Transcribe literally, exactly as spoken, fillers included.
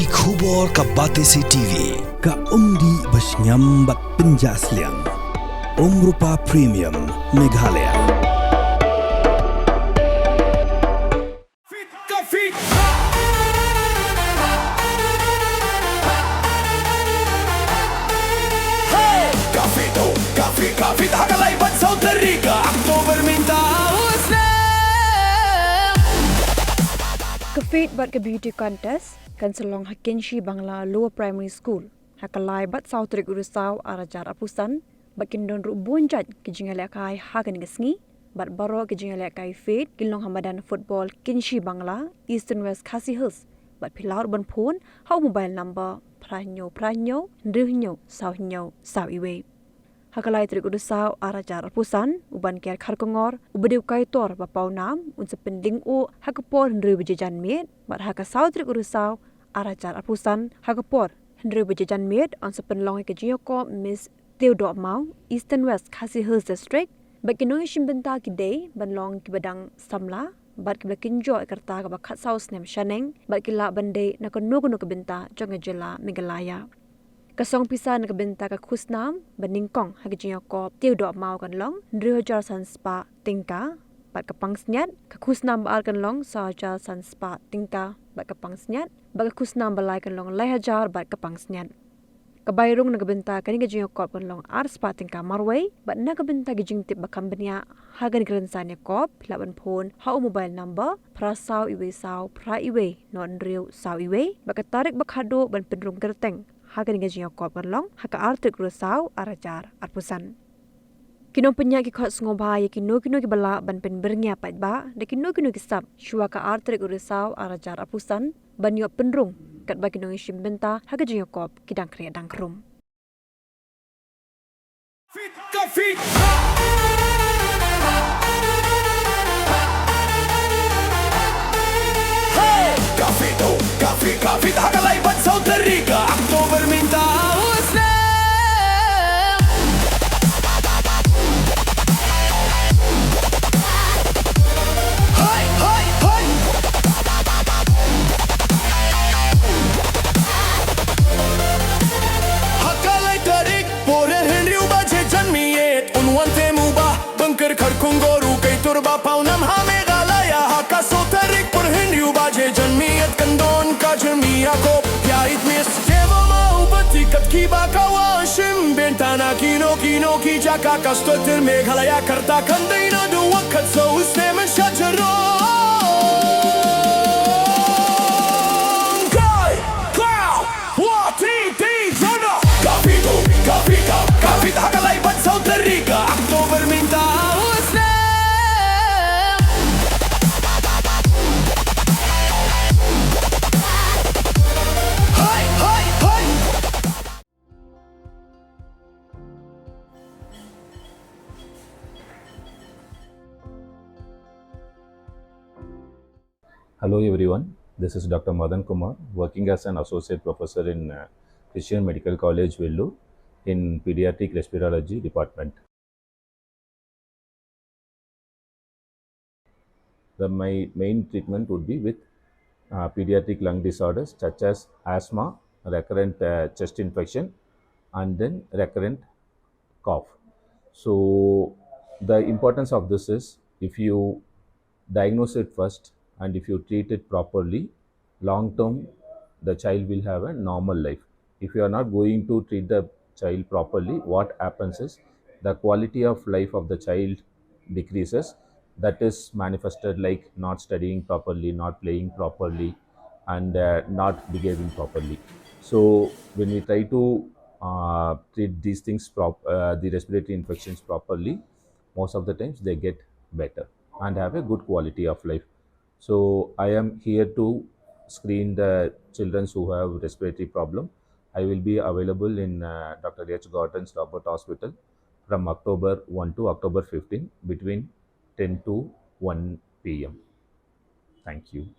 Ki khubor ka Batesi T V, ka umdih ba shngiam bad pynjah sliang. Umrupa Premium, Meghalaya. Fit ka fit. Hey! Ka fit, oh, ka fit, ka fit. Ha ka lai bad saw tarik October mynta u snem. Ka fit bad ka beauty contest kan sa long ha Kynshi Bangla Lower Primary School ha ka lai bad saw tarik u Risaw ar hajar arphew san, bad kin don ruh bun jait ki jingïalehkai ha kane ka sngi, bad baroh ki jingïalehkai fit kin long ha madan football Kynshi Bangla, Eastern West Khasi Hills, bad phi lah ruh ban phone ha u mobile number phra hynñiew phra hynñiew hynriew hynñiew saw hynñiew saw wei. Ha ka lai tarik u Risaw ar hajar arphew san, u Banker Kharkongor, u Badiewkaitor ba pawnam, un sa pynlyngngoh ha ka por hynriew baje janmiet, bad ha ka saw tarik u Risaw ar hajar arphew san, ha ka por hynriew baje janmiet, yn sa pynlong ïa ka jingïakob Miss Theodoh Maww, Eastern West Khasi Hills District, bad ki nongïashim bynta ki dei ban long kiba dang samla bad kiba la kynjoh ïa ka rta kaba khatsaw snem shaneng, bad ki lah ban dei na kano kano ka bynta jong ka jylla Meghalaya. Ka song pisa na ka bynta ka khusnam ba nyngkong ha ka jingïakob Theodoh Maww kan long hynriew hajar san spah tyngka bad ka pansngiat, ka khusnam ba ar kan long saw hajar san spah tyngka bad ka pansngiat, bad ka khusnam ba lai kan long lai hajar bad ka pansngiat. Ka bai rung na ka bynta kane ka jingïakob kan long ar spah tyngka marwei, bad na ka bynta ki jingtip ba kham bniah ha kane ka rynsan ïakob, phi lah ban phone ha u mobile number phra saw wei saw phra wei nod hynriew saw wei, bad ka tarik ba khatduh ban pynrung kyrteng ha kane ka jingïakob kan long ha ka ar tarik u Risaw ar hajar arphew san. Ki nongpynïaid ki khot sngewbha ïa kino kino kiba lah ban pynbyrngia paidbah da kino kino ki sap shuwa ka ar tarik u Risaw ar hajar arphew san ban ïoh pynrung, katba ki nongïashim bynta ha ka jingïakob ki dang khreh dang khrum. Fit ka fit. Hey! Ka fit, oh, ka fit, ka fit. Ha ka lai bad saw tarik October mynta u snem. Hey, hey, hey. Ha ka lai tarik por hynriew baje janmiet, un wan te mo ba Banker Kharkongor, u Kaitor ba pawnam ha Meghalaya. Ha ka saw tarik por hynriew baje janmiet kan don ka jingïakob ïa i Miss Theodoh Maww, bad ki kat kiba ka wan shim bynta na kino kino ki jaka ka sdang ter Meghalaya, ka rta kan dei naduh u khatsaw snem sha jrong. Kai, kai, wa, ti, ti, zona. Ka fit, oh, ka fit, ka, ka fit, ha ka lai bad saw tarik October mynta u snem. Hey, hey, hey. Hello everyone, this is Doctor Madan Kumar, working as an associate professor in, uh, Christian Medical College, Vellore, in pediatric respirology department. The, my main treatment would be with, uh, pediatric lung disorders such as asthma, recurrent, uh, chest infection, and then recurrent cough. So the importance of this is, if you diagnose it first and if you treat it properly, long term, the child will have a normal life. If you are not going to treat the child properly, what happens is the quality of life of the child decreases. That is manifested like not studying properly, not playing properly, and, uh, not behaving properly. So when we try to, uh, treat these things prop-, uh, the respiratory infections properly, most of the times they get better and have a good quality of life. So I am here to screen the children who have respiratory problem. I will be available in, uh, Doctor H Gordon's Robert Hospital from October one to October fifteen between ten to one P M. Thank you.